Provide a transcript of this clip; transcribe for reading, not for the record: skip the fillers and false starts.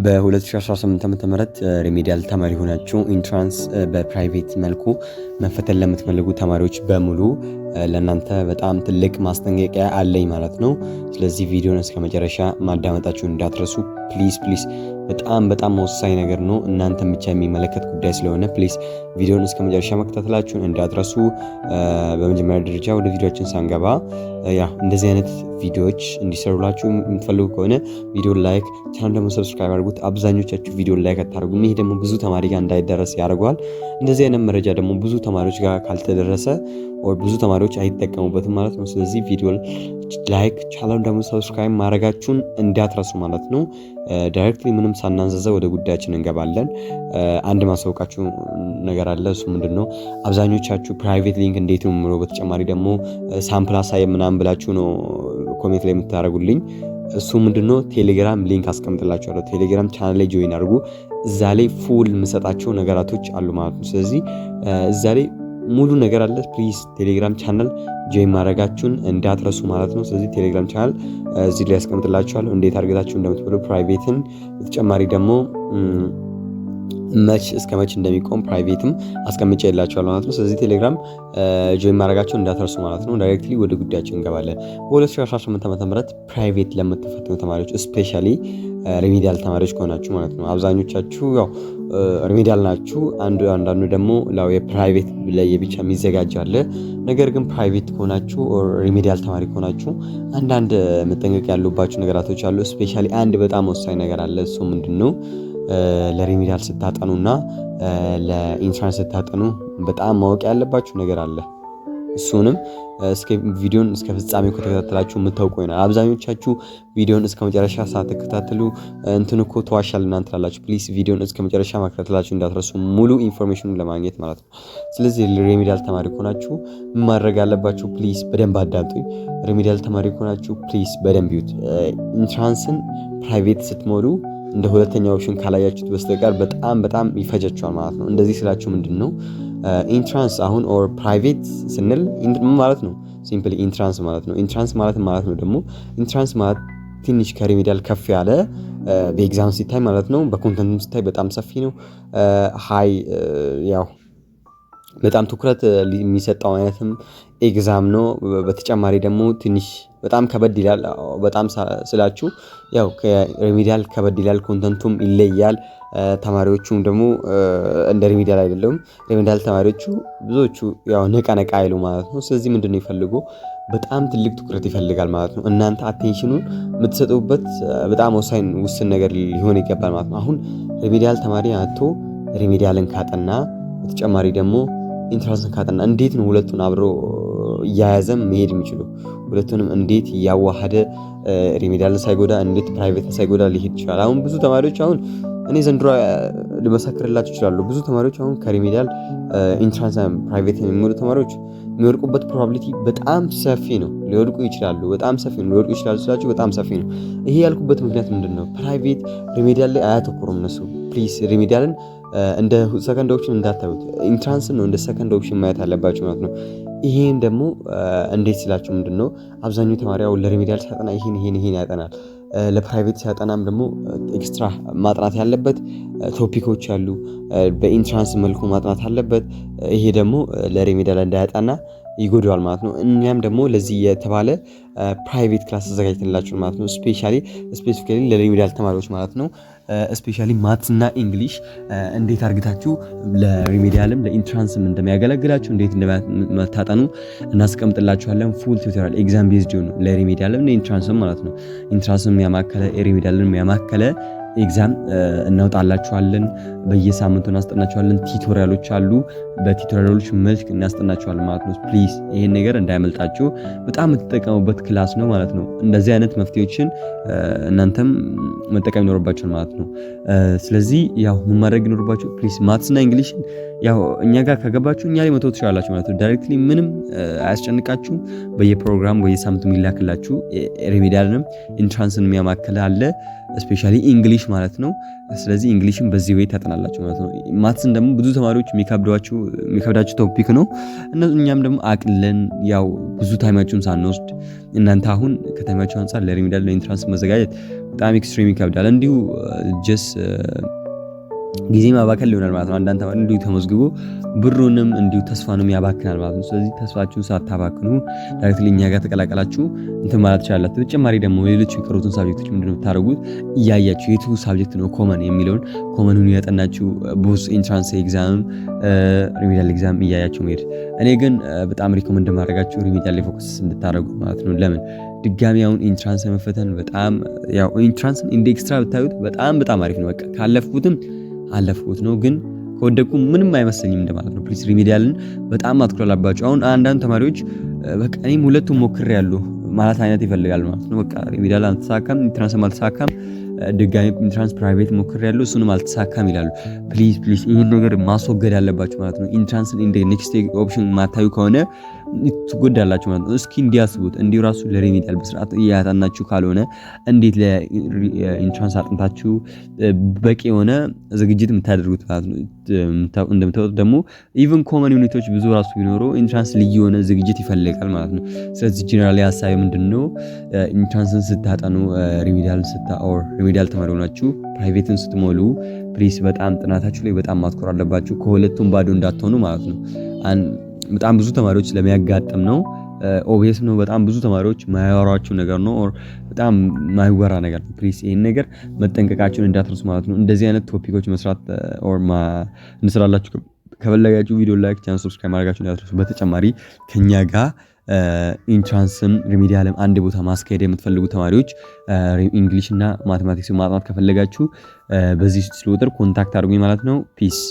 በ2018 ዓ.ም remedial ተማሪ ሆናችሁ entrance በ private መልኩ መፈተን ለምትፈልጉ ተማሪዎች በሙሉ ለእናንተ በጣም ትልቅ ማስጠንቀቂያ አለኝ ማለት ነው። ስለዚህ ቪዲዮን እስከ መጨረሻ ማዳመጣችሁን እንዳትረሱ please please። በጣም በጣም ወሳኝ ነገር ነው፣ እናንተን ብቻ የሚመለከት ጉዳይ ስለሆነ please ቪዲዮን እስከ መጨረሻ መከታተላችሁን እንዳትረሱ። በመጀመሪያ ደረጃ ወደ ቪዲዮአችን ሳንገባ ያ እንደዚህ አይነት ቪዲዮዎች እንዲሰሩላችሁ የምትፈልጉ ከሆነ ቪዲዮ like፣ ቻናል ደግሞ subscribe አድርጉት። አብዛኞቻችሁ ቪዲዮ like አታደርጉም። ይሄ ደግሞ ብዙ ተማሪ ጋር እንዳይደረስ ያደርገዋል። እንደዚህ አይነት መረጃ ደግሞ ብዙ ተማሪዎች ጋር ካልተደረሰ ብዙ ተማሪዎች አይጠቀሙበትም ማለት ነው። ስለዚህ ቪዲዮ like፣ ቻናል ደግሞ subscribe ማድረጋችሁን እንዳትረሱ ማለት ነው። Directly ምንም ሳናንዛዛ ወደ ጉዳያችን እንገባለን። አንድ ማሳውቃችሁ ነገር አለ። እሱ ምንድን ነው? አብዛኞቻችሁ private link እንዴት ነው የምለው፣ በተጨማሪ ደግሞ sample አሳይ ምናምን ብላችሁ ነው comment ላይ የምታደርጉልኝ። እሱ ምንድነው? ቴሌግራም link አስቀምጥላችኋለሁ። ቴሌግራም ቻናል ላይ join አድርጉ። እዛ ላይ full የምሰጣቸው ነገራቶች አሉ ማለት ነው። ስለዚህ እዛ ላይ ሙሉ ነገር አለ። Please ቴሌግራም channel join ማድረጋችሁን እንዳትረሱ ማለት ነው። ስለዚህ ቴሌግራም ቻናል እዚህ ላይ ያስቀምጥላችኋለሁ እንዴት አድርጋችሁ እንደምትሞሉ private ን፣ በተጨማሪ ደግሞ መች እስከ መች እንደሚቆም private ም አስቀምጬላችኋለሁ ማለት ነው። ስለዚህ ቴሌግራም join ማድረጋችሁን እንዳትረሱ ማለት ነው። Directly ወደ ጉዳያችን እንገባለን። በ2018 ዓ.ም private ለምትፈተኑ ተማሪዎች፣ especially remedial ተማሪዎች ከሆናችሁ ማለት ነው። አብዛኞቻችሁ ያው remedial ናችሁ። አንዳንዱ ደግሞ ያው የ private ለየብቻ የሚዘጋጅ አለ። ነገር ግን private ከሆናችሁ፣ remedial ተማሪ ከሆናችሁ አንዳንድ መጠንቀቅ ያሉባችሁ ነገራቶች አሉ። Especially አንድ በጣም ወሳኝ ነገር አለ። እሱ ምንድን ነው? ለ remedial ስታጠኑና ለ entrance ስታጠኑ በጣም ማወቅ ያለባችሁ ነገር አለ። እሱንም እስከ ቪዲዮን እስከ ፍጻሜው ከተከታተላችሁ የምታውቁ ይሆናል። አብዛኞቻችሁ ቪዲዮን እስከ መጨረሻ ሳትከታተሉ እንትን እኮ ተዋሻል እናንተ ትላላችሁ። Please ቪዲዮን እስከ መጨረሻ መከታተላችሁ እንዳትረሱ ሙሉ information ኑን ለማግኘት ማለት ነው። ስለዚህ remedial ተማሪ ከሆናችሁ ምን ማድረግ አለባችሁ? Please በደንብ አዳምጡኝ። Remedial ተማሪ ከሆናችሁ please በደንብ ይዩት። Entrance ን private ስትሞሉ እንደ ሁለተኛ option ካላያችሁት በስተቀር በጣም በጣም ይፈጃችኋል ማለት ነው። እንደዚህ ስላችሁ ምንድን ነው? Entrance አሁን or private ስንል ምን ማለት ነው? Simply entrance ማለት ነው። Entrance ማለት ማለት ነው ደግሞ entrance ማለት ትንሽ ከ remedial ከፍ ያለ በ exam ሲታይ ማለት ነው። በ content ም ሲታይ በጣም ሰፊ ነው። High ያው በጣም ትኩረት የሚሰጠው አይነትም exam ነው። በተጨማሪ ደግሞ ትንሽ በጣም ከበድ ይላል። በጣም ስላችሁ ያው ከ remedial ከበድ ይላል፣ content ኡም ይለያል። ተማሪዎቹም ደግሞ እንደ remedial አይደለም። Remedial ተማሪዎቹ ብዙዎቹ ያው ነቃ ነቃ አይሉ ማለት ነው። ስለዚህ ምንድነው የሚፈልጉ? በጣም ትልቅ ትኩረት ይፈልጋል ማለት ነው። እናንተ attention ኑን የምትሰጡበት በጣም ወሳኝ ውስን ነገር ሊሆን ይገባል ማለት ነው። አሁን remedial ተማሪ አጥቶ remedial ን ካጠና፣ በተጨማሪ ደግሞ entrance ን ካጠና እንዴት ነው ሁለቱን አብሮ እያያዘ መሄድ የሚችሉ? ሁለቱንም እንዴት እያዋሃደ remedial ን ሳይጎዳ፣ እንዴት private ን ሳይጎዳ ሊሄድ ይችላል? አሁን ብዙ ተማሪዎች፣ አሁን እኔ ዘንድሮ ልመሰክርላችሁ እችላለሁ። ብዙ ተማሪዎች አሁን ከ remedial entrance private የሚሞሉ ተማሪዎች የሚወድቁበት probability በጣም ሰፊ ነው። ሊወድቁ ይችላሉ። በጣም ሰፊ ነው። ሊወድቁ ይችላሉ ስላችሁ በጣም ሰፊ ነው። ይሄ ያልኩበት ምክንያት ምንድን ነው? Private remedial ላይ አያተኩሩም እነሱ። Please remedial ን እንደ second option እንዳታዩት። Entrance ን ነው እንደ second option ማየት ያለባችሁ ማለት ነው። ይሄን ደግሞ እንዴት ስላችሁ ምንድን ነው? አብዛኛው ተማሪ ያው ለ remedial ሲያጠና ይሄን ይሄን ይሄን ያጠናል። ለ private ሲያጠናም ደግሞ extra ማጥናት ያለበት topic ኦች አሉ። በ entrance መልኩ ማጥናት አለበት። ይሄ ደግሞ ለ remedial እንዳያጠና ይጎዳዋል ማለት ነው። እኛም ደግሞ ለዚህ የተባለ private class አዘጋጅተንላችኋል ማለት ነው። Specially specifically ለ remedial ተማሪዎች ማለት ነው። Especially maths እና English እንዴት አርግታችሁ ለ remedial ም ለ entrance ም እንደሚያገለግላችሁ፣ እንዴት እንደምታጠኑ እናስቀምጥላችኋለን። Full tutorial exam based ነው ለሪሜዲያልም ለኢንትራንስም ማለት ነው። Entrance ም ያማከለ remedial ንም ያማከለ exam እናውጣላችኋለን። በየሳምንቱ እናስጠናችኋለን። Tutorial ኦች አሉ። በ tutorial ኦች መልክ እናስጠናችኋለን ማለት ነው። Please ይሄን ነገር እንዳያመልጣችሁ። በጣም የምትጠቀሙበት class ነው ማለት ነው። እንደዚህ አይነት መፍትሄዎችን እናንተም መጠቀም ይኖርባችኋል ማለት ነው። ስለዚህ ያው ምን ማድረግ ይኖርባችሁ? Please maths እና English ን ያው እኛ ጋር ከገባችሁ እኛ ላይ መተው ትችላላችሁ ማለት ነው። Directly ምንም አያስጨንቃችሁም። በየፕሮግራሙ በየሳምንቱ የሚላክላችሁ remedial ንም entrance ን የሚያማክል አለ። Especially English ማለት ነው። ስለዚህ English ን በዚህ way ታጠናላችሁ ማለት ነው። Maths ን ደግሞ ብዙ ተማሪዎች የሚከብዷችሁ የሚከብዳችሁ topic ነው። እኛም ደግሞ አቅለን ያው ብዙ time ኣችሁን ሳንወስድ፣ እናንተ አሁን ከ time ኣችሁ አንጻር ለ remedial፣ ለ entrance መዘጋጀት በጣም extreme ይከብዳል። እንዲሁ just ጊዜ ማባከን ሊሆናል ማለት ነው። አንዳንድ ተማሪ እንዲሁ ተመዝግቦ ብሩንም እንዲሁ ተስፋንም ያባክናል ማለት ነው። ስለዚህ ተስፋችሁን ሳታባክኑ directly እኛ ጋር ተቀላቀላችሁ እንትን ማለት ትችላላችሁ። ተጨማሪ ደግሞ ሌሎች የቀሩትን subject ኦች ምንድነው የምታደርጉት? እያያችሁ የቱ subject ነው common የሚለውን common ኑን ያጠናችሁ both entrance exam፣ remedial exam እያያችሁ መሄድ። እኔ ግን በጣም recommend ማድረጋችሁ remedial ላይ focus እንድታደርጉ ማለት ነው። ለምን? ድጋሚ አሁን entrance መፈተን በጣም ያው entrance ን እንደ extra ብታዩት በጣም በጣም አሪፍ ነው። በቃ ካለፍኩትም አለፍኩት ነው፣ ግን ከወደቁ ምንም አይመስለኝም እንደማለት ነው። Please remedial ን በጣም ማትኩር አለባችሁ። አሁን አንዳንድ ተማሪዎች በቃ እኔም ሁለቱም ሞክሬያለሁ ማለት አይነት ይፈልጋል ማለት ነው። በቃ remedial አልተሳካም፣ entrance ም አልተሳካም፣ ድጋሚ entrance private ሞክሬያለሁ፣ እሱንም አልተሳካም ይላሉ። Please, please ይህን ነገር ማስወገድ ያለባችሁ ማለት ነው። Entrance ን እንደ next option ማታዩ ከሆነ ትጎዳላችሁ ማለት ነው። እስኪ እንዲያስቡት፣ እንዲሁ ራሱ ለ remedial በስርዓት እያጠናችሁ ካልሆነ እንዴት ለ entrance አጥንታችሁ በቂ የሆነ ዝግጅት የምታደርጉት ማለት ነው? እንደምታወጡት ደግሞ even common unit ኦች ብዙ ራሱ ቢኖሩ entrance ልዩ የሆነ ዝግጅት ይፈልጋል ማለት ነው። ስለዚህ generally ሀሳቤ ምንድነው? Entrance ን ስታጠኑ remedial ስታ or remedial ተማሪ ሆናችሁ private ን ስትሞሉ please በጣም ጥናታችሁ ላይ በጣም ማትኮር አለባችሁ። ከሁለቱም ባዶ እንዳትሆኑ ማለት ነው። በጣም ብዙ ተማሪዎች ስለሚያጋጥም ነው። Obvious ነው። በጣም ብዙ ተማሪዎች ማያወሯችሁ ነገር ነው or በጣም ማይወራ ነገር ነው። Please ይሄን ነገር መጠንቀቃችሁን እንዳትረሱ ማለት ነው። እንደዚህ አይነት topic ኦች መስራት or እንስራላችሁ ከፈለጋችሁ ቪዲዮ like፣ channel subscribe ማድረጋችሁ እንዳትረሱ። በተጨማሪ ከኛ ጋር entrance ም remedial ም አንድ ቦታ ማስካሄድ የምትፈልጉ ተማሪዎች፣ English እና mathematics ማጥናት ከፈለጋችሁ በዚህ ስልክ ቁጥር contact አድርጉኝ ማለት ነው። Peace.